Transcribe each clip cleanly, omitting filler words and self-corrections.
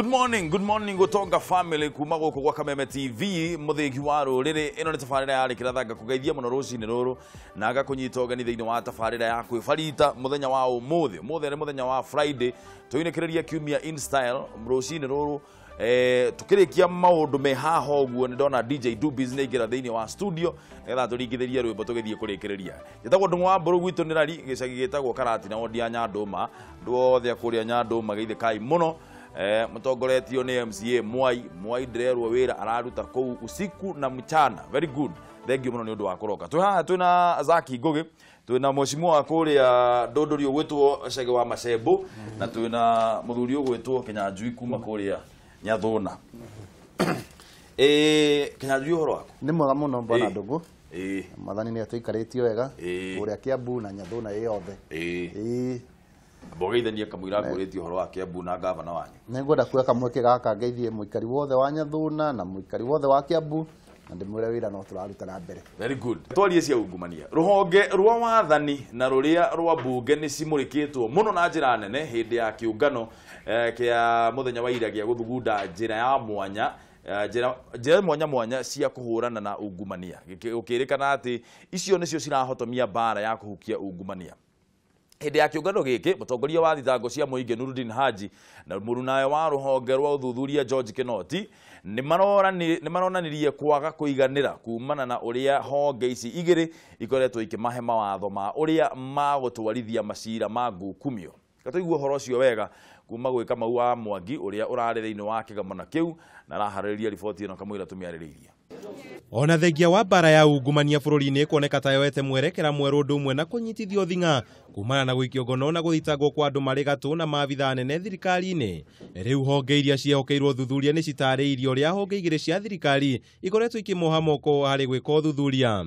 Good morning, good morning Gotonga family kuma guku gwa Kameme TV muthigi wa ruriri ino ni tabarira ya rikira kugeithia muno rucini ruru na ngakunyita ũgeni thiini wa tabarira ya kwibarita muthenya wa umuthi. Umuthi ni muthenya wa Friday, tuinikiriria kiumia in style rucini ruru. Tukirikia maundu me haha uguo ni ndona DJ Dubis ni ingira thiini wa studio nigetha turingithirie rwimbo tugithie kurikiriria. Njitagwo Ndung'u wa Mburu, gwitu ni rari gicagi gitagwo Karatina wondi ya Nyanduma. Andu othe kuria Nyanduma geithĩkai muno. Mutongoretio ni MCA Mwai. Mwai ndirerwo wira araruta kuu usiku na mchana. Very good, thank you muno ni undu wa kuroka. Twi haha twina Zaki Ngugi, twina mheshimiwa kuria Ndunduri ugwitwo Chege wa Macembo, na twina muthuri ugwitwo Kinyanjui kuma kuria Nyathuna. Kinyanjui uhoro waku? Ni mwega muno bwana Ndungu. Mwathani ni atuikarĩtie wega kuria Kiambu na Nyathuna yothe. Mbogeithania kamũira ngũrĩtie ũhoro wa Kiambu na gavana wanyu. Nĩngwenda kuoya kamweke gaka ngeithie mũikari wothe wa Nyathuna na mũikari wothe wa Kiambu na ndĩmwĩre wĩra no tũraruta na mbere. Very good. Twarie cia ungumania. Ruhonge rwa wathani na ruria rwa bunge nĩ cimũrĩkĩtwo mũno na njĩra nene hĩndĩ ya kĩũngano kĩa mũthenya wa ira gĩa gũthugunda njĩra ya mwanya, njĩra mwanya mwanya cia kũhũrana na ungumania. Gũkĩrĩkana atĩ icio nĩcio cirahotomia mbara ya kũhukia ungumania. Hĩndĩ ya kĩũngano gĩkĩ, mũtongoria wa thitango cia mũingĩ Nurudin Haji na mũrunawe wa rũhonge rwa ũthuthuria George Kinoti nĩ maronanirie kwaga kũiganĩra kumana na ũrĩa honge ici igĩrĩ ikoretwo ikĩmahe mawatho ma ũrĩa magũtwarithia macira ma ngukumio. Tũigue ũhoro ũcio wega kuma gwĩ Kamau wa Mwangi ũrĩa ũrarĩ thĩinĩ wa kĩgomano kĩu na araharĩrĩria riboti ĩno kamũira tũmĩarĩrĩirie. Ona thengia wa mbara ya ungumania bũrũri-inĩ kuoneka ta yoete mwerekera mwerũ ũndũ ũmwe na kũnyitithio thing'a kumana na gũikio ngono na gũthitangwo kwa andũ marĩ gatũ na maabithaa nene thirikari-inĩ. Rĩu honge iria ciehokeirwo ũthuthuria nĩ citarĩirie ũrĩa honge igĩrĩ cia thirikari ikoretwo ikĩmoha moko harĩ gwĩka ũthuthuria.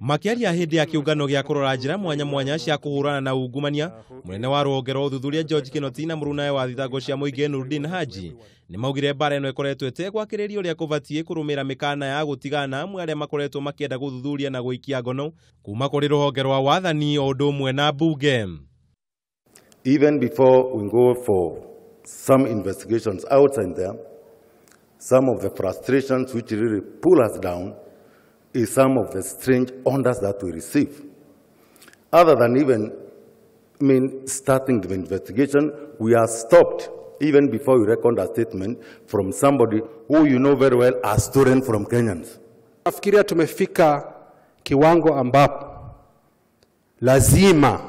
Makĩaria hĩndĩ ya kĩũngano gĩa kũrora njĩra mwanya mwanya cia kũhũrana na ungumania, mũnene wa rũhonge rwa ũthuthuria George Kinoti na mũrunawe wa thitango cia mũingĩ Nurudin Haji nĩ maugire mbara ĩno ĩkoretwo ĩtegwakĩrĩria ũrĩa kũbatiĩ kũrũmĩrĩra mĩkana ya gũtigana na amwe arĩa makoretwo makĩenda gũthuthuria na gũikia ngono kuma kũrĩ rũhonge rwa wathani o ũndũ ũmwe na mbunge. Even before we go for some investigations outside there, some of the frustrations which really pull us down is some of the strange orders that we receive. Other than even, starting the investigation, we are stopped even before we record a statement from somebody who you know very well are stolen from Kenyans. Nafikiria tumefika kiwango ambapo lazima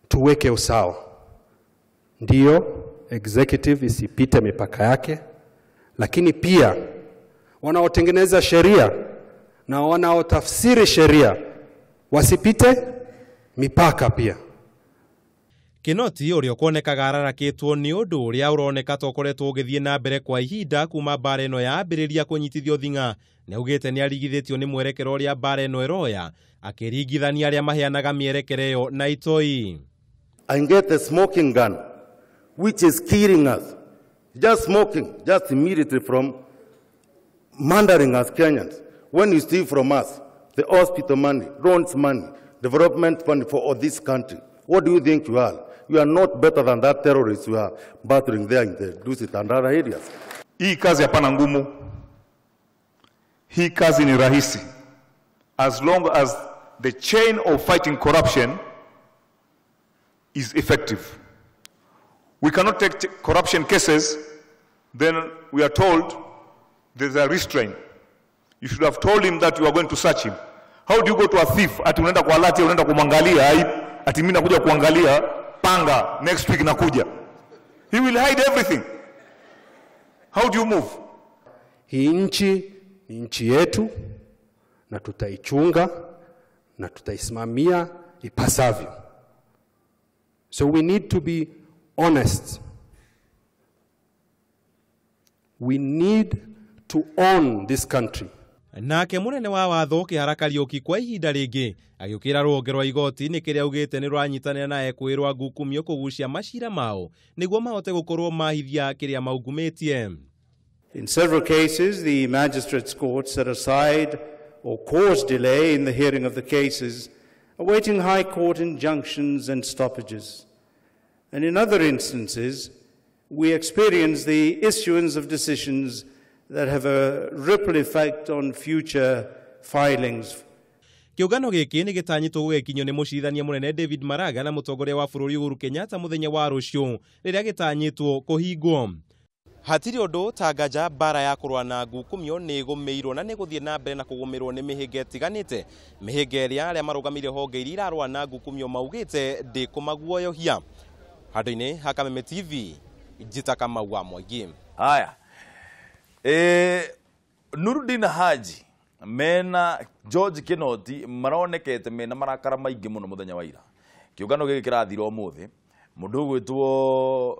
tuweke usawa. Ndiyo, executive isipite mipaka yake, lakini pia wanaotengeneza sheria na wanaotafsiri sheria wasipite mipaka pia. Kinoti ũrĩa ũkuonekaga ararakĩtwo nĩ ũndũ ũrĩa ũroneka ta ũkoretwo ũgĩthiĩ na mbere kwa ihinda kuma mbara ĩno yambĩrĩria kũnyitithio thing'a nĩ augĩte nĩ arigithĩtio nĩ mwerekero ũrĩa mbara ĩno ĩroya, akĩringithania arĩa maheanaga mĩerekera ĩyo na itoi. I get a smoking gun which is killing us. Just smoking, just immediately from murdering us Kenyans. When you steal from us the hospital money, loans money, development money for all this country, what do you think you are? You are not better than that terrorist you are battling there in the Dusit and other areas. Hii kazi hapana ngumu. Hii kazi ni rahisi. As long as the chain of fighting corruption is effective. We cannot take corruption cases, then we are told there's a restraint. You should have told him that you are going to search him. How do you go to a thief? Ati unaenda kwa lati, unaenda kumwangalia, ati mimi nakuja kuangalia panga next week nakuja. He will hide everything. How do you move? Hii nchi ni nchi yetu na tutaichunga na tutaisimamia ipasavyo. So we need to be honest. We need to own this country. Nake munene wa watho Kĩhara Kariũki kwa ihinda rĩngĩ agĩũkĩra rũhonge rwa igoti nĩ kĩrĩa augĩte nĩ rũranyitanĩra na ekwĩrwo ngukumio kũgucia macira mao nĩguo mahote gũkorwo mahithia kĩrĩa maungumĩtie. In several cases, the magistrates' court set aside or caused delay in the hearing of the cases, awaiting High Court injunctions and stoppages. And in other instances, we experience the issuance of decisions that have a ripple effect on future filings. Kĩũngano gĩkĩ nĩ gĩtanyĩtwo gũgĩkinyio nĩ mũcirithania mũnene David Maraga na mũtongoria wa bũrũri Uhuru Kenyatta mũthenya wa rũciũ rĩrĩa gĩtanyĩtwo kũhingwo. Hatirĩ ũndũ ta nganja mbara ya kũrũa na ngukumio nĩ ĩgũmĩirwo na nĩ gũthiĩ na mbere na kũgũmĩrwo nĩ mĩhĩnga ĩtiganĩte. Mĩhĩnga ĩrĩa arĩa marũgamĩire honge iria irarũa na ngukumio maugĩte ndĩkũmaguoyohia. Handũ-inĩ ha Kameme TV, Njita Kamau wa Mwangi. Haya. Nurudin Haji mena George Kinoti maronekete mena marakara maingĩ mũno mũthenya wa ira. Kĩũngano gĩkĩ kĩrathira ũmũthĩ. Mũndũ ũgwĩtwo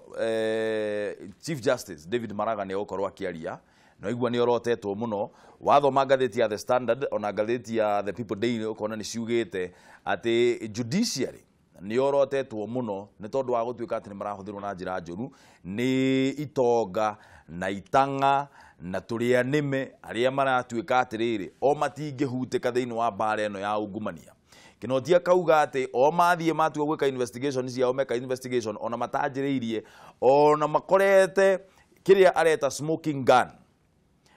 Chief Justice David Maraga nĩ egũkorwo akĩaria na igua nĩ orotetwo mũno. Wathoma ngathĩti ya The Standard ona ngathĩti ya The People Daily ũkona nĩ ciugĩte atĩ judiciary nĩ orotetwo mũno nĩ tondũ wa gũtuĩka atĩ nĩ marahũthĩrwo na njĩra njũru nĩ itonga na itang'a na tũrĩa nĩme arĩa maratuĩka atĩrĩrĩ o matingĩhutĩka thĩinĩ wa mbara ĩno ya ungumania. Kinoti akauga atĩ o mathiĩ matua gwĩka investigation ciao meka investigation ona matanjĩrĩirie ona makorete kĩrĩa areta smoking gun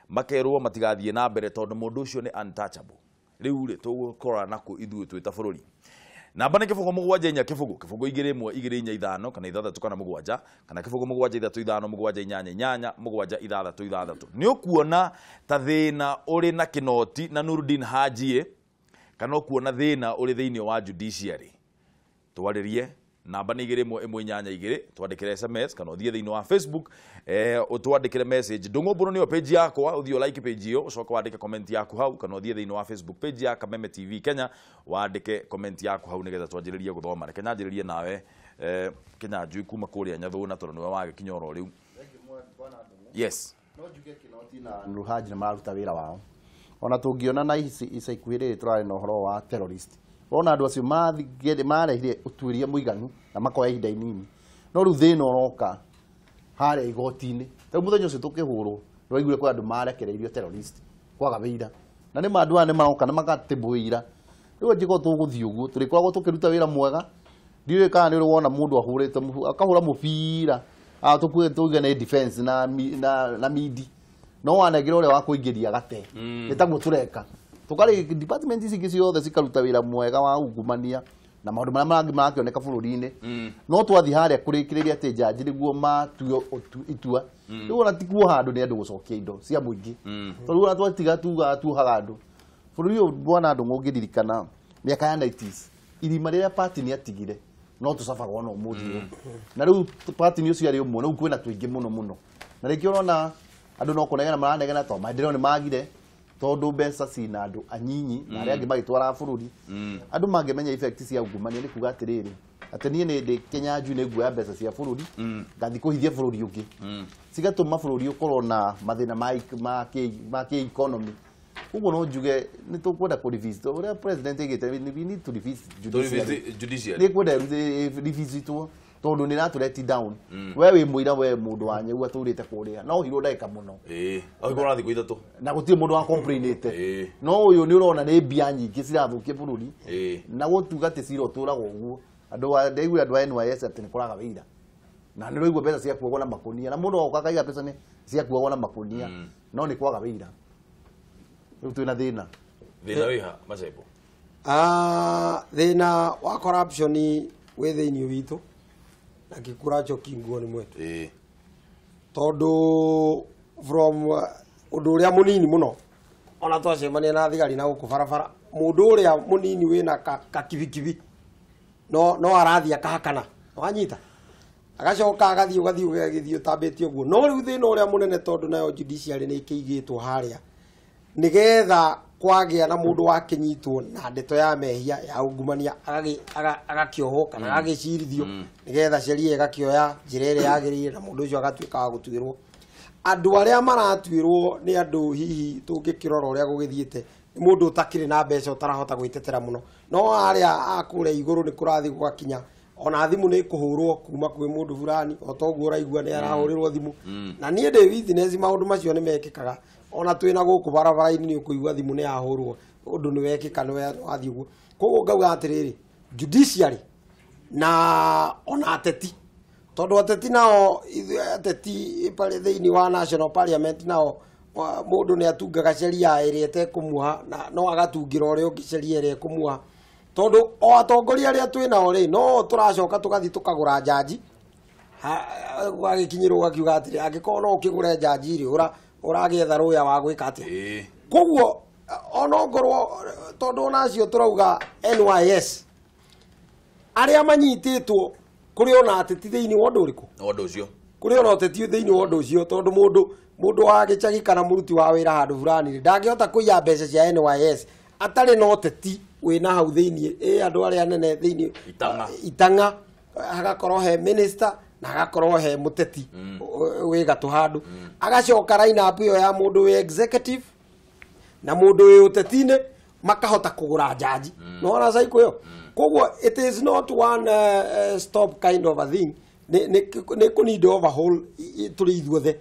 makerwo matigathiĩ na mbere tondũ mũndũ ũcio nĩ untouchable. Rĩu rĩ tũgũkora nakũ ithuĩ twĩ ta bũrũri. Namba nĩ 0 7 4 0 0 2 1 2 4 5 kana 6 kana 7 kana 0 7 3 5 7 8 8 7 6 6. Nĩ ũkuona ta thĩna ũrĩ na Kinoti na Nurudin Haji kana ũkuona thĩna ũrĩ thĩinĩ wa judiciary. Twarĩrie namba nĩ 2 1 1 8 2, twandĩkĩre SMS kana ũthiĩ thĩinĩ wa Facebook ũtwandĩkĩre message. Ndũng'ũ nĩyo page yakwa, ũthiĩ like page ĩyo ũcoke wandĩke comment yaku hau, kana ũthiĩ thĩinĩ wa Facebook page ya Kameme TV Kenya wandĩke comment yaku hau nĩgetha twanjĩrĩrie gũthoma. Reke nyanjĩrĩrie nawe Kĩnyanjui kuma kũrĩa Nyathũna tondũ nĩwe wagĩkinya oro rĩu. Yes. No njuge Kinoti na Nuru Haji nĩ mararuta wĩra wao. Ona tũngĩona na ica ikuhĩ rĩrĩ tũrarĩ na ũhoro wa terrorist. Wona andũ acio marehire ũtuĩria mũiganu na makoya ihinda inini. No rĩu thĩna ũroka harĩa igoti-inĩ. Rĩu mũthenya ũcio tũkĩhũrwo nĩwaiguire kwĩ andũ marekereirio terrorist kwaga wĩira. Na nĩ ma andũ aya nĩ maroka na magatĩmbũ wĩira. Rĩu angĩkorwo tũgũthiĩ ũguo tũrĩkoragwo tũkĩruta wĩra mwega. Ndiũĩ kana nĩ ũrĩ wona mũndũ ahũrĩte akahũra mũbira tũkuge tuge nĩ defense na midi. No wanengera ũrĩa wa kũingĩria gate. Nĩ taguo tũreka. Tukari department ici ingĩ ciothe cikaruta wĩra mwega wa ungumania na maũndũ marĩa mangĩ marakĩoneka bũrũri-inĩ. No twathiĩ harĩa kũrĩkĩrĩria atĩ njanji nĩguo matue itua. Rĩu ona tikuo handũ nĩ andũ gũcokia indo cia mũingĩ. Tondũ ona twatiga tugaga tuohaga andũ. Bũrũri ũyũ bwana andũ ngũngĩririkana mĩaka ya 90s irima rĩrĩa party nĩ atigire no tũcabaga ona ũmũthĩ ũyũ. Na rĩu party nĩ ũcio arĩ ũmwe rĩu kwĩna tũingĩ mũno mũno. Na rĩngĩ ũrona andũ no kũnegena maranegena tondũ maendeleo nĩ magire tondũ mbeca cina andũ anyinyi na arĩa angĩ magĩtwaraga bũrũri. Andũ mangĩmenya effect cia ungumania nĩ kuga atĩrĩrĩ atĩ niĩ nĩ ndĩ Kĩnyanjui nĩ nguoya mbeca cia bũrũri ngathiĩ kũhithia bũrũri ũngĩ cigatũma bũrũri ũkorwo na mathĩna ma kĩ-economy. Koguo no njuge nĩ tũkwenda kũ revisit ũrĩa president aigĩte, we need to revisit judiciary. Nĩ kwenda revisitwo tondũ nĩ ĩratũreti down. We wĩ mũira we mũndũ wa Nyau atũrĩte kũrĩa no ohirwo ndagĩka mũno. Ohirwo na thikũ ithatũ. Na gũtirĩ mũndũ wa complainĩte. No ũyũ nĩ ũrona nĩ mbia nyingĩ cirathũkia bũrũri. Na gũtuga atĩ cira ũtũraga ũguo. Andũ ndaiguire andũ a NYS atĩ nĩ kũraga wĩira. Na nĩ ũraigua mbeca ciakuagwo na makũnia. Na mũndũ oka akaiga mbeca nĩ ciakuagwo na makũnia. No nĩ kwaga wĩira. Rĩu twĩna thĩna. Thĩna wĩha Macembo? Thĩna wa corruption wĩ thĩinĩ witũ na gĩkũracho kinguo nĩ mwetu. Tondũ from ũndũ ũrĩa mũnini mũno ona twacemania na thigari na gũkũ barabara mũndũ ũrĩa mũnini wĩna kakibikibi no arathiĩ akahakana wanyita agacoka agathiĩ ũgathiĩ ũgagĩthiĩ ũtambĩtie ũguo. No rĩu thĩna ũrĩa mũnene tondũ nayo judiciary nĩ ĩkĩigĩtwo harĩa nĩgetha kwagĩa na mũndũ wakĩnyitwo na ndeto ya mehia ya ungumania agakĩohwo kana agagĩcirithio nĩgetha sheria ĩgakĩoya njĩra ĩrĩa yagĩrĩire na mũndũ ũcio agatuĩka wa gũtuĩrwo. Andũ arĩa maratuĩrwo nĩ andũ hihi tũngĩkĩrora ũrĩa gũgĩthiĩte nĩ mũndũ ũtakĩrĩ na mbeca ũtarahota gwĩtetera mũno. No arĩa a kũrĩa igũrũ nĩ kũrathiĩ gũgakinya ona thimũ nĩ kũhũrwo kuma kwĩ mũndũ fulani o toguo ũraigua nĩ arahũrĩrwo thimũ. Na niĩ ndĩ witness maũndũ macio nĩ mekĩkaga. Ona twĩna gũkũ barabara-inĩ nĩ ũkũigua thimũ nĩ yahũrwo ũndũ nĩ wekĩka nĩ wathiĩ ũguo. Koguo ngauga atĩrĩrĩ judiciary na ona ateti Tondu ateti nao ateti pale thĩinĩ wa National Parliament nao mũndũ nĩ atungaga sheria ĩrĩa ĩtekũmuha na no agatungĩra ũrĩa ũngĩ sheria ĩrĩa ĩkũmuha. Tondu o atongoria arĩa twĩ nao rĩ no tũracoka tũgathiĩ tũkagũra njanji gwagĩkinyĩrwo ũgakiuga atĩrĩ angĩkorwo no ũkĩgũre njanji rĩ ũragĩetha rũya wa gwĩka atĩa. Koguo onongorwo tondu onacio tũrauga NYS arĩa manyitĩtwo kũrĩ ona ateti thĩinĩ wa ũndũ ũrĩkũ ũndũ ũcio kũrĩ ona ũteti thĩinĩ wa ũndũ ũcio tondu mũndũ wa gĩcagi kana mũruti wa wĩra handũ fulani ndangĩhota kũiya mbeca cia NYS atarĩ na ũteti wĩna hau thĩinĩ andũ arĩa anene thĩinĩ itang'a hagakorwo he minister na hagakorwo he mũteti wĩ gatũ handũ agacoka line up ĩyo ya mũndũ wĩ executive na mũndũ wĩ ũteti-inĩ makahota kũgũra njanji no ona cycle ĩyo. Koguo it is not one stop kind of a thing nĩ kũ need overhaul tũrĩ ithuothe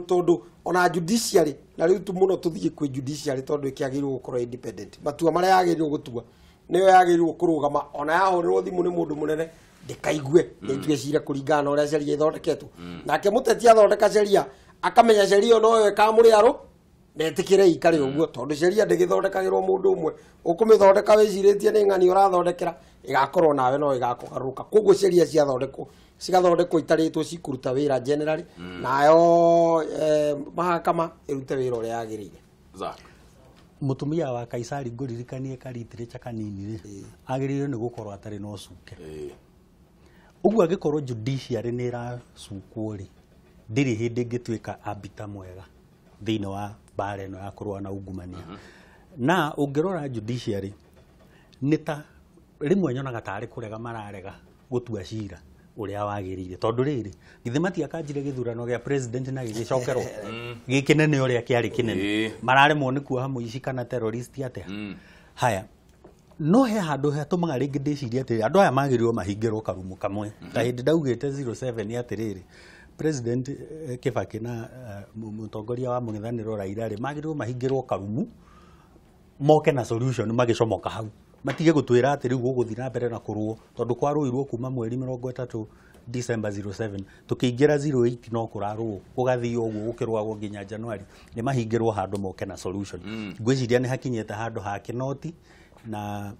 tondu ona judiciary na rĩu tu mũno tũthiĩ kwĩ judiciary tondu ĩkĩagĩrĩirwo gũkorwo independent matua marĩa yagĩrĩirwo gũtua nĩyo yagĩrĩirwo kũrũgama ona yahũrĩrwo thimũ nĩ mũndũ mũnene ndĩkaigue nĩtue cira kũringana na ũrĩa sheria ĩthondeketwo. Nake mũteti athondeka sheria akamenya sheria ĩyo noyo ĩkamũrĩa rũ netikire ikare ũguo tondu sheria ndĩgĩthondekagĩrwo mũndũ ũmwe ũkũmĩthondeka wĩcirĩtie nĩ ng'ani ũrathondekera ĩgakorwo nawe no ĩgakũgarũrũka. Koguo sheria ciathondekwo cigathondekwo itarĩtwo cikũruta wĩra generally nayo mahakama ĩrute wĩra ũrĩa yagĩrĩire. Mũtumia wa Kaisari ngũririkanie ka literature kanini rĩ agĩrĩirwo nĩ gũkorwo atarĩ na ũcuke. Ũguo angĩkorwo judiciary nĩ ĩracukwo rĩ ndĩrĩ hĩndĩ ĩngĩtuĩka arbiter mwega thĩinĩ wa mbara ĩno ya kũrũa na ungumania. Na ũngĩrora judiciary nĩ ta rĩmwe nyonaga tarĩ kũrega mararega gũtua cira ũrĩa wagĩrĩire tondũ rĩrĩ githĩ matiakanjire gĩthurano gĩa president na gĩgĩcokerwo gĩkĩnene ũrĩa kĩarĩ kĩnene mararemwo nĩ kuoha mũici kana terrorist atĩa. Haya no he handũ hatũmaga rĩngĩ ndĩcirie atĩrĩrĩ andũ aya magĩrĩirwo mahingĩrwo karumu kamwe ta hĩndĩ ndaugĩte 07 atĩrĩrĩ President Kibaki na mũtongoria wa mũng'ethanĩro Raila rĩ magĩrĩirwo mahingĩrwo karumu moke na solution magĩcomoka hau matige gũtwĩra atĩ rĩu gũgũthiĩ na mbere na kũrũo tondũ kwarũirwo kuma mweri 30 December 07 tũkĩingĩra 08 no kũrarũo gũgathiĩ ũguo gũkĩrũagwo nginya January nĩ mahingĩrwo handũ moke na solution. Ngwĩciria nĩ hakinyĩte handũ ha Kinoti na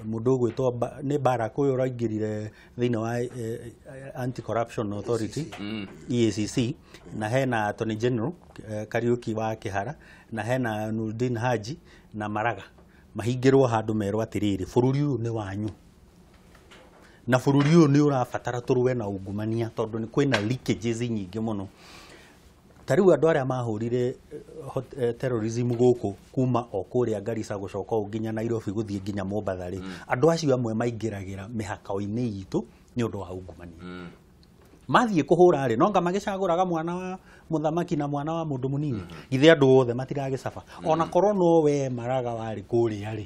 mũndũ ũgwĩtwo nĩ Barak ũyũ ũraingĩrire thĩinĩ wa Anti Corruption Authority EACC na hena Attorney General Kariuki wa Kihara na hena Nurdin Haji na Maraga mahingĩrwo handũ merwo atĩrĩrĩ bũrũri ũyũ nĩ wanyu na bũrũri ũyũ nĩ ũrabatara tũrũe na ungumania tondũ nĩ kwĩna leakages nyingĩ mũno. Ta rĩu andũ arĩa mahũrire terrorism gũkũ kuma o kũrĩa Garissa gũcoka ũũ nginya Nairobi gũthiĩ nginya Mombatha rĩ andũ acio amwe maingĩragĩra mĩhaka-inĩ itũ nĩ ũndũ wa ungumania. Mathiĩ kũhũra rĩ no nga magĩcagũraga mwana wa mũthamaki na mwana wa mũndũ mũnini githĩ andũ othe matiragĩcaba ona korwo no we Maraga warĩ kũrĩa rĩ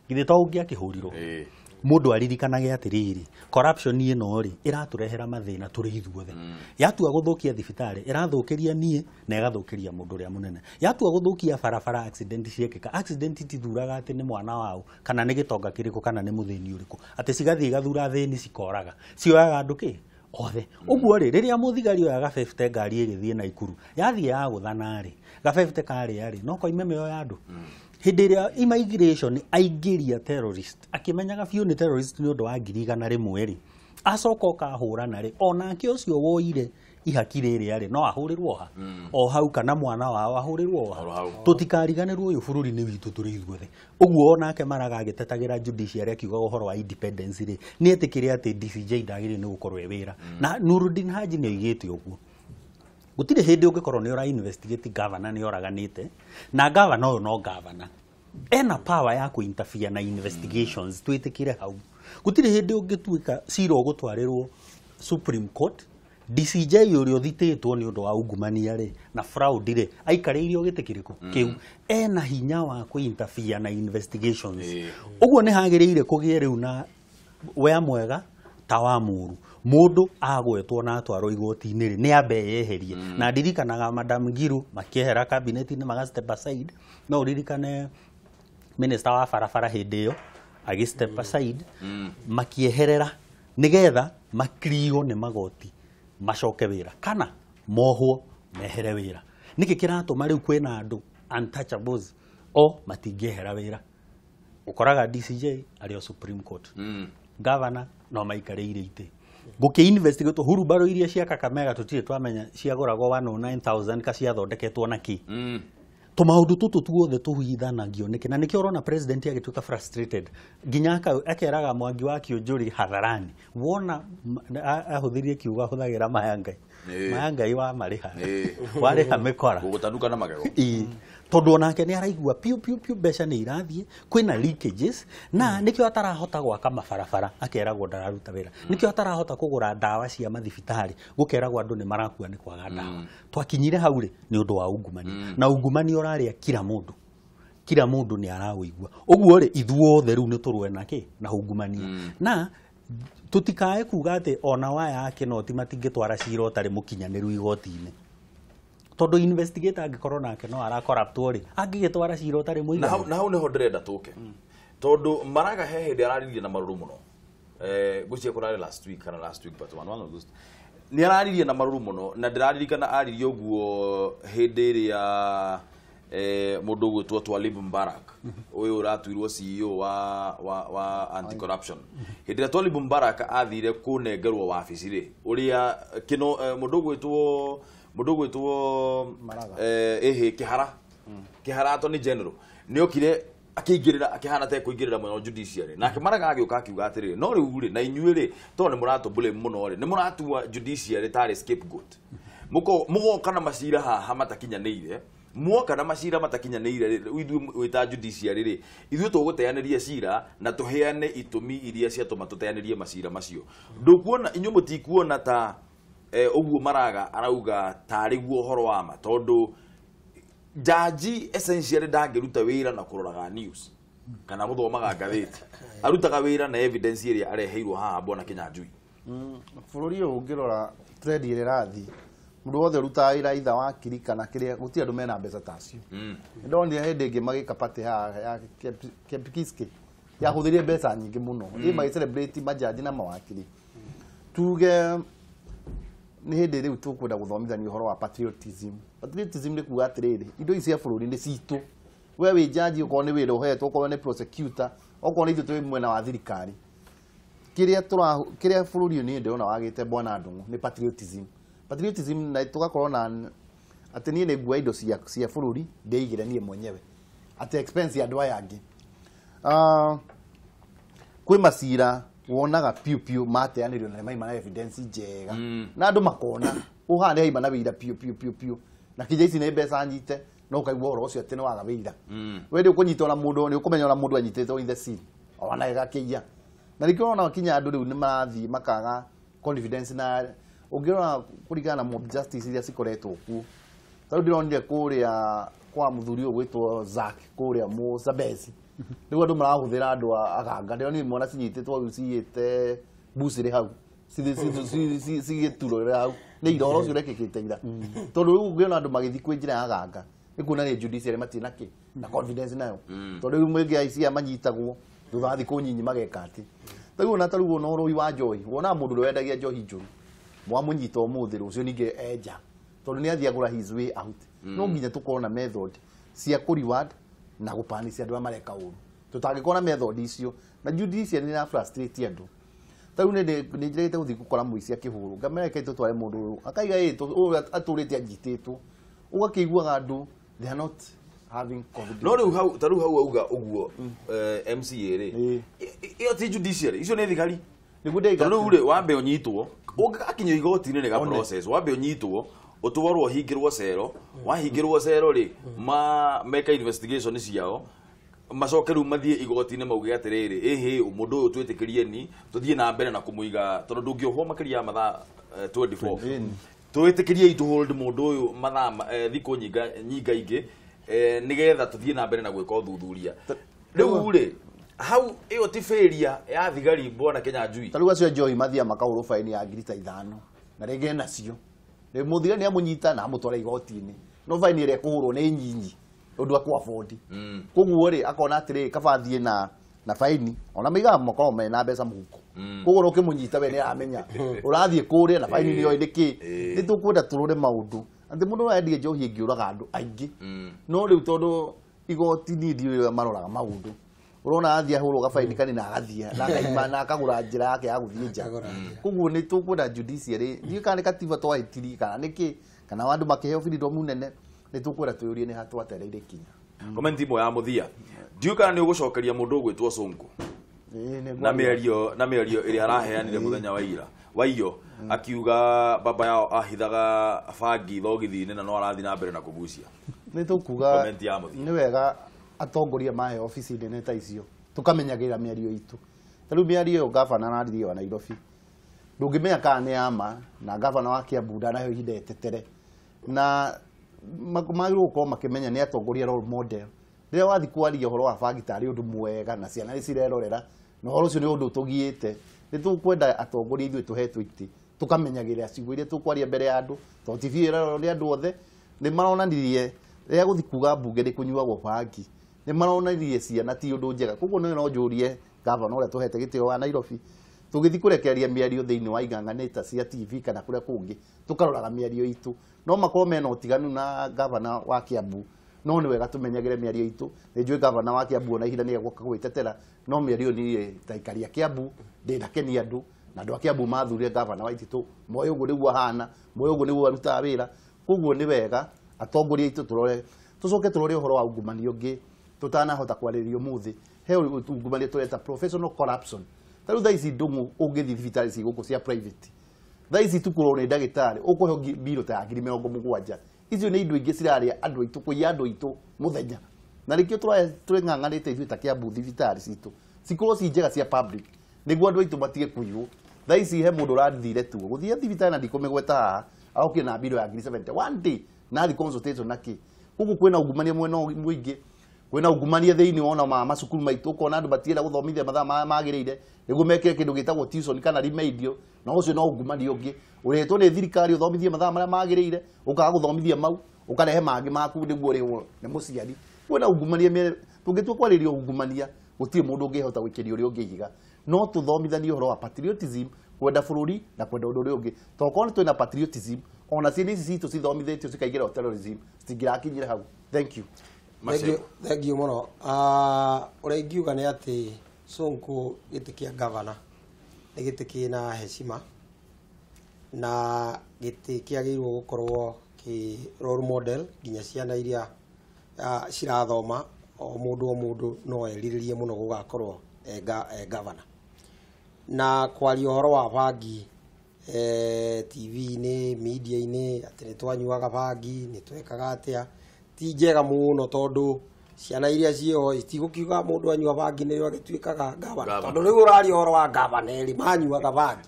githĩ to ũngĩakĩhũrirwo. Mũndũ aririkanage atĩrĩrĩ corruption ĩno rĩ ĩratũrehera mathĩna tũrĩ ithuothe. Yatua gũthũkia thibitarĩ ĩrathũkĩria niĩ na ĩgathũkĩria mũndũ ũrĩa mũnene. Yatua gũthũkia barabara accident ciekĩka accident itithuraga atĩ nĩ mwana wao kana nĩ gĩtonga kĩrĩkũ kana nĩ mũthĩni ũrĩkũ atĩ cigathiĩ igathura athĩni cikoraga cioyaga andũ kĩ othe. Ũguo rĩ rĩrĩa mũthigari oya gabebete ngari ĩgĩthiĩ Naikuru yathiĩ yagũthana rĩ gabebete karĩa rĩ no koime mĩoyo ya andũ. Hĩndĩ ĩrĩa immigration aingĩria terrorist akĩmenyaga biũ nĩ terrorist nĩ ũndũ wa 100,000 rĩ acoka ũkahũrana rĩ onake ũcio woire ihaki rĩrĩa rĩ no ahũrĩrwo ha o hau kana mwana wao ahũrĩrwo ha. Tũtikariganĩrwo ũyũ bũrũri nĩ witũ tũrĩ ithuothe. Ũguo onake Maraga agĩtetagĩra judiciary akiuga ũhoro wa independence rĩ nĩ etĩkĩre atĩ DCJ ndagĩrĩire nĩ gũkorwo e wĩra na Nurdin Haji nĩ oigĩte ũguo. Gũtirĩ hĩndĩ ũngĩkorwo nĩ ũra investigate governor nĩ oraganĩte na governor ũyũ no governor ena power ya kũ interfere na investigations twĩtĩkĩre hau. Gũtirĩ hĩndĩ ũngĩtuĩka cira ũgũtwarĩrwo Supreme Court DCJ ũrĩa ũthitĩtwo nĩ ũndũ wa ungumania rĩ na fraud rĩ aikarĩirio gĩtĩ kĩrĩkũ kĩu ena hinya wa kũ interfere na investigations. Ũguo nĩ hagĩrĩire kũgĩe rĩu na wea mwega ta wa mũru mũndũ agwetwo na atwarwo igoti-inĩ rĩ nĩ ambe yeherie. Na ndirikanaga Madam Ngiru makĩehera cabinet-inĩ maga step aside no ũririkane minister wa barabara hĩndĩ ĩyo agĩ step aside makĩeherera nĩgetha makirio nĩ magoti macoke wĩra kana mohwo mehere wĩra. Nĩkĩ kĩratũma rĩu kwĩna andũ untouchables o matingĩehera wĩra? Ũkoraga DCJ arĩ o Supreme Court, governor no maikarĩire itĩ, gũkĩ investigate hurubaro iria cia Kakamega tũtirĩ twamenya ciagũragwo 109,000 ka ciathondeketwo na kĩ. Tũmaũndũ tũtũ tuothe tũhithanagio nĩkĩ? Na nĩkĩo ũrona president agĩtuĩka frustrated nginya akeraga Mwangi wa Kĩũnjũri hadharani, wona ahũthĩrie kiugo ahũthagĩra maya Ngai, maya Ngai wa marĩha, warĩha mĩkora gũgũtanuka na magego. Ĩĩ, tondũ onake nĩ araigua piũ piũ piũ mbeca nĩ irathiĩ, kwĩna leakages, na nĩkĩo atarahota gwaka mabarabara akeragwo ndararuta wĩra, nĩkĩo atarahota kũgũra ndawa cia mathibitarĩ gũkeragwo andũ nĩ marakua nĩ kwaga ndawa. Twakinyire hau rĩ nĩ ũndũ wa ungumania, na ungumania ũrarĩa kila mũndũ, kila mũndũ nĩ araũigua. Ũguo rĩ ithuothe rĩu nĩ tũrũe na kĩ na ungumania, na tutikae kuga atĩ ona waya Kĩnoti matingĩtwara cira ũtarĩ mũkinyanĩru igoti-inĩ, tondũ investigator angĩkorwo nake no arakoraptwo rĩ angĩgĩtwara cira ũtarĩ mũiganu. Na hau nĩho ndĩrenda tũke, tondũ Maraga he hĩndĩ araririe na marũrũ mũno, ngwĩciria kũrarĩ last week kana last week but one of those, nĩ araririe na marũrũ mũno, na ndĩraririkana aririe ũguo hĩndĩ ĩrĩa mũndũ ũgwĩtwo Twalib Mbarak ũyũ ũratuirwo CEO wa anti corruption. Hĩndĩ ĩrĩa Twalib Mbarak athire kũnengerwo wabici rĩ, ũrĩa kĩno mũndũ ũgwĩtwo ĩhĩ Kĩhara Attorney General nĩ okire akĩingĩrĩra, akĩhana ta ekũingĩrĩra mũno judiciary, nake Maraga agĩũka akiuga atĩrĩrĩ, no rĩu rĩ na inyuĩ rĩ tondũ nĩ mũratũ mũno rĩ, nĩ mũratua judiciary tarĩ scapegoat, mũgoka na macira haha matakinyanĩire, mwoka na macira matakinyanĩire rĩ, ithuĩ wĩta judiciary rĩ ithuĩ tũgũteanĩria cira na tũheane itũmi iria ciatũma tũteanĩrie macira macio. Ndũkuona inyuĩ mũtikuona ta ũguo Maraga arauga tarĩ guo ũhoro wa ma, tondũ jaji essentially ndangĩruta wĩra na kũroraga news kana gũthomaga ngathĩti, arutaga wĩra na evidence ĩrĩa areheirwo haha bwana Kĩnyanjui. Bũrũri ũyũ ũngĩrora trend ĩrĩa ĩrathiĩ, mũndũ wothe ũrutaga wĩra itha wakiri kana kĩrĩa, gũtirĩ andũ mena mbeca ta acio. Nĩndonire hĩndĩ ĩngĩ magĩka party haha ya Kempinski yahũthĩrire mbeca nyingĩ mũno, ĩ magĩ-celebrate majaji na mawakiri. Tuge nĩ hĩndĩ rĩu tũkwenda gũthomithania ũhoro wa patriotism. Patriotism nĩ kuga atĩrĩrĩ, indo ici cia bũrũri nĩ citũ, we wĩ jaji okorwo nĩ wĩra ũhetwo, okorwo nĩ prosecutor, okorwo nĩ ithuĩ twĩ mwena wa thirikari, kĩrĩa bũrũri ũyũ niĩ ndĩrona wagĩte bwana Ndung'u nĩ patriotism. Patriotism na tũgakorwo na atĩ niĩ nĩ nguoya indo cia bũrũri ndĩigĩre niĩ mwenyewe, atĩ expense ya andũ aya angĩ. Kwĩ macira wonaga piũ piũ mateanĩrio na nĩmaima na evidence njega, na andũ makona ũhaha nĩ haima na wĩira piũ piũ piũ piũ, na kija ici nĩ mbeca nyite, no ũkaigua ũhoro ũcio atĩ nĩ waga wĩira. We nĩ ũkũnyita ona mũndũ, nĩ ũkũmenya ona mũndũ anyitĩtwo in the scene ona gakĩiya. Na nĩkĩo ũrona kinya andũ rĩu nĩ marathiĩ makaga confidence, na ũngĩrora kũringana na mob justice iria cikoretwo kuo, tarĩu ndĩronire kũrĩa kwa mũthuri ũyũ gwĩtwo Zack kũrĩa Mũzambezi, rĩu andũ marahũthĩra andũ aganga, ndĩronire mwana cinyitĩtwo rĩu ciyĩte bucĩrĩ hau cigĩturorera hau, nĩ ira ũhoro ũcio ũrekĩkĩte ira, tondũ rĩu ũngĩona andũ magĩthiĩ kwĩ njĩra ya aganga nĩ kuonania judiciary matirĩ na kĩ na confidence nayo, tondũ rĩu mũingĩ aici manyitagwo thutha wa thikũ nyinyi mageka atĩ. Tarĩu ona tarĩu ona ũrũi wa njohi, wonaga mũndũ ũrĩa wendagia njohi njũru mwamũnyita ũmũthĩ, rũciũ ningĩ enja, tondũ nĩ athiĩ agũra his way out. No nginya tũkorwo na method cia kũ reward na gũpanicia andũ arĩa mareka ũru. Tũtangĩkorwo na method icio, na judiciary nĩ ĩra frustrate andũ. Tarĩu nĩ njĩrĩgĩte gũthiĩ gũkora mũici akĩhũrwo, ngamera reke tũtware mũndũ ũyũ, akaiga ĩ ũyũ atũrĩte anjitĩtwo, ũgakĩiguaga andũ they are not having confidence. No rĩu hau tarĩu hau auga ũguo MCA rĩ, ĩyo ti judiciary, icio nĩ thigari. Nĩguo ndaiga tondũ rĩu rĩ wambe ũnyitwo, ũgakinyio igoti-inĩ nĩ ga process, wambe ũnyitwo ũtwarwo ũhingĩrwo cero, wahingĩrwo cero rĩ meka investigation ciao, macoke rĩu mathiĩ igoti-inĩ mauge atĩrĩrĩ, ĩhĩ mũndũ ũyũ twĩtĩkĩrie ni tũthiĩ na mbere na kũmũiga, tondũ ndũngĩohwo makĩria ya mathaa 24, twĩtĩkĩrie itu hold mũndũ ũyũ mathaa thikũ nyingaingĩ nĩgetha tũthiĩ na mbere na gwĩka ũthuthuria. Rĩu rĩ hau ĩyo ti failure ya thigari bwana Kĩnyanjui. Tarĩu acio njohi mathiaga makahũrwo baini ya ngiri ta 5 na rĩngĩ nacio mũthigari nĩ amũnyita na amũtwara igoti-inĩ, no baini ĩrĩa ĩkũhũrwo nĩ nyinyi ũndũ akũ afford. Koguo rĩ akona atĩrĩ kaba athiĩ na baini, ona maigaga makoragwo mena mbeca mũhuko, Koguo no ũkĩmũnyita we nĩ aramenya ũrathiĩ kũrĩa na faini nĩyo nĩkĩ. Nĩ tũkwenda tũrore maũndũ atĩ mũndũ no endie njohi ĩngĩũraga andũ aingĩ, no rĩu tondũ igoti niĩ ndiũĩ ũrĩa maroraga maũndũ, ũrona athiĩ ahũrwo gabaini kanini agathiĩ na akaima na akagũra njĩra yake ya gũthiĩ nja. Koguo nĩ tũkwenda judiciary, ndiũĩ kana nĩ katiba twahĩtirie kana nĩkĩ, kana andũ makĩheo freedom nene, nĩ tũkwenda twĩyũrie nĩ ha twatereire ikinya. Comment imwe ya mũthia, ndiũĩ kana nĩ ũgũcokeria mũndũ ũgwĩtwo Sonko na mĩario ĩrĩa araheanire mũthenya wa ira waiyo, akiuga baba yao ahithaga bangi thogithi-inĩ na no arathiĩ na mbere na kũgucia. Nĩ tũkuga nĩ wega atongoria mahe obici nene ta icio tũkamenyagĩrĩra mĩario itũ. Ta rĩu mĩario ĩyo gavana araririe wa Nairobi, ndũngĩmenya kana nĩ ya ma, na gavana wa Kiambu ndanaheo ihinda etetere, na magĩrĩirwo gũkorwo makĩmenya nĩ atongoria role model. Rĩrĩa wathiĩ kwaria ũhoro wa bangi tarĩ ũndũ mwega na ciana nĩ cirerorera, na ũhoro ũcio nĩ ũndũ ũtũgiĩte, nĩ tũkwenda atongoria ithuĩ tũhetwo itĩ tũkamenyagĩrĩra ciugo iria tũkwaria mbere ya andũ, tondũ TV ĩrarorwo nĩ andũ othe. Nĩ maronanirie rĩrĩa gũthiĩ kuga mbunge nĩ kũnyuagwo bangi, nĩ maronanirie ciana ti ũndũ njega. Koguo no njũrie gavana ũrĩa tũhete gĩtĩo wa Nairobi, tũgĩthiĩ kũrekereria mĩario thĩinĩ wa ing'ang'anĩta cia TV kana kũrĩa kũngĩ, tũkaroraga mĩario itũ. No makorwo mena ũtiganu na gavana wa Kiambu, no nĩ wega tũmenyagĩre mĩario itũ. Nĩ njũĩ gavana wa Kiambu ona ihinda nĩ egũka gwĩtetera, no mĩario niĩ ta aikari a Kiambu ndĩnakenia andũ, na andũ a Kiambu mathurire gavana wa Ititũ, moĩ ũguo nĩguo ahana, moĩ ũguo nĩguo arutaga wĩra. Koguo nĩ wega atongoria aitũ tũrore, tũcoke tũrore ũhoro wa ungumania ũngĩ tũtanahota kwarĩrĩria ũmũthĩ. He ungumania tũreta professional corruption. Ta rĩu thaa ici Ndung'u ũngĩthiĩ thibitarĩ ci gũkũ cia private, thaa ici tukũrorwo nĩ ndagĩtarĩ ũkũheo mbirũ ta ya 70,000. Icio nĩ indo ingĩ cirarĩa andũ aitũ, kũiya andũ aitũ mũthenya, na nĩkĩo tũreng'ang'anĩte ithuĩ ta Kiambu thibitarĩ citũ cikorwo ci njega cia public, nĩguo andũ aitũ matige kũiywo. Thaa ici he mũndũ ũrathire tuo gũthiĩ thibitarĩ na ndikũmĩgweta haha, arokire na mbirũ ya 70,000 one day na athi consultation na kĩ. Koguo kwĩna ungumania mwena mũingĩ, kwĩna ungumania thĩinĩ wona ma macukuru maitũ, ũkona andũ matienda gũthomithia mathaa magĩrĩire nĩguo mekĩre kĩndũ gĩtagwo tuition kana remedial, na ũcio no ungumania ũngĩ ũrĩhetwo nĩ thirikari ũthomithie mathaa marĩa magĩrĩire, ũkaga gũthomithia mau ũkarehe mangĩ maku nĩguo ũrĩhwo nĩ mũciari. Kwĩna ungumania, tũngĩtua kwarĩria ungumania gũtirĩ mũndũ ũngĩhota gũikĩria ũrĩa ũngĩ ihiga. No tũthomithanie ũhoro wa patriotism, kwenda bũrũri na kwenda ũndũ ũrĩa ũngĩ, tondũ korwo nĩ twĩna patriotism, ona ciana ici citũ cithomithĩtio cikaingĩra terrorism citingĩrakinyire hau. Thank you. Thank you mũno. Ũrĩa ingiuga nĩ atĩ Sonko gĩtĩ kĩa gavana nĩ gĩtĩ kĩna heshima na gĩtĩ kĩagĩrĩirwo gũkorwo kĩ role model nginya ciana iria cirathoma, o mũndũ no erirĩrie mũno gũgakorwo e gavana. Na kwaria ũhoro wa bangi TV-inĩ, media-inĩ, atĩ nĩ twanyuaga bangi, nĩ twekaga atĩa, ti njega mũno tondũ ciana iria ciĩho itigũkiuga mũndũ anyua bangi nĩrĩo agĩtuĩkaga gavana, tondũ rĩu ũraria ũhoro wa gavana erĩ manyuaga bangi,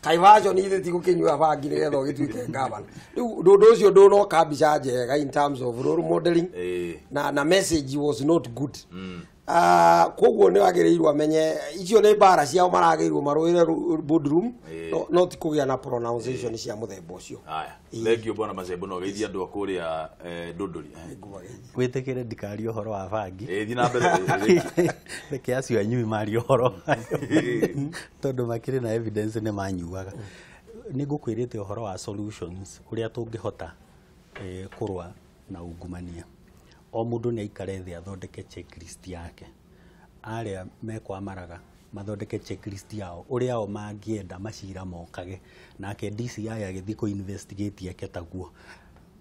kaĩ version ithe tigũkĩnyua bangi nĩgetha ũgĩtuĩke gavana. Rĩu ũndũ ũcio ndũnoka mbica njega in terms of role modeling, na message was not good. Koguo nĩ wagĩrĩirwo amenye icio nĩ mbara ciao maragĩrĩirwo marũĩre boardroom, no ti kũgĩa na pronunciation cia mũthemba ũcio. Haya, thank you bwana Macembo, no geithia andũ a kũrĩa Ndũndũri. Wĩtĩkĩre ndikarie ũhoro wa bangi. Thiĩ na mbere. Reke acio anyui marie ũhoro tondũ makĩrĩ na evidence nĩ manyuaga. Nĩ ngũkwĩrĩte ũhoro wa solutions ũrĩa tũngĩhota kũrũa na ungumania. O mũndũ nĩ aikare thĩ athondeke checklist yake, arĩa mekwamaraga mathondeke checklist yao ũrĩa o mangĩenda macira mokage, nake DCI agĩthiĩ kũ investigate eke taguo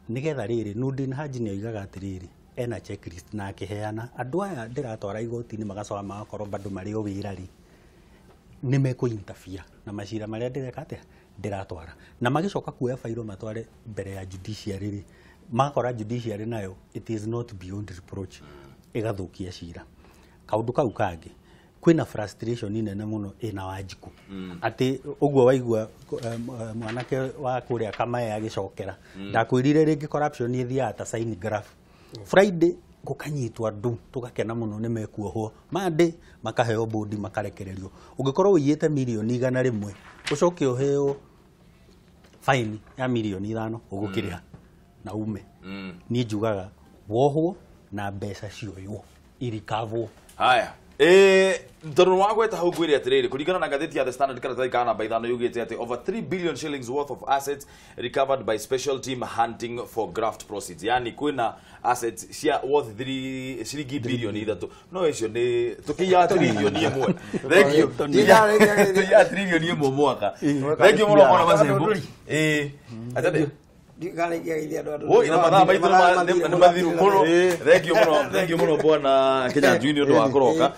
nĩgetha rĩrĩ. Nurdin Haji nĩ oigaga atĩrĩrĩ, ena checklist na akĩheana andũ aya ndĩratwara igoti-inĩ magacoka magakorwo bado marĩ o wĩra rĩ, nĩ mekũ interfere na macira marĩa ndĩreka atĩa ndĩratwara, na magĩcoka kuoya fairo matware mbere ya judiciary rĩ, makora judiciary nayo it is not beyond reproach, ĩgathũkia cira. Kaũndũ kau kangĩ, kwĩna frustration nene mũno ĩna Wanjikũ, atĩ ũguo waigua mwanake wa kũrĩa Kamae agĩcokera, ndakwĩrire rĩngĩ corruption ĩthiaga ta sign graph. Friday gũkanyitwo andũ tũgakena mũno nĩ mekuohwo, Monday makaheo bodi makarekererio. Ũngĩkorwo ũiyĩte mirioni 100 ũcoke ũheo fine ya mirioni 5 ũgũkĩrĩha na ume. Niĩ njugaga wohwo na mbeca cioywo irikavwo. Haya, tondũ wagweta hau ngwĩre atĩrĩrĩ, kũringana na ngathĩti ya The Standard karatathi ka namba 5 yugĩte atĩ over 3 billion shillings worth of assets recovered by special team hunting for graft proceeds, yani kwĩna assets cia worth 3 ciringi bilioni 3, no icio nĩ tũkĩiyaga trilioni 1. Thank you. Tũiyaga trilioni 1 mwaka. Thank you mũno mwana Macembo. Atende. Oi, na mathaa maitũ nĩ mathiru mũno. Thank you mũno, thank you mũno, bwana Kenya Junior, ũndũ wa kũroka.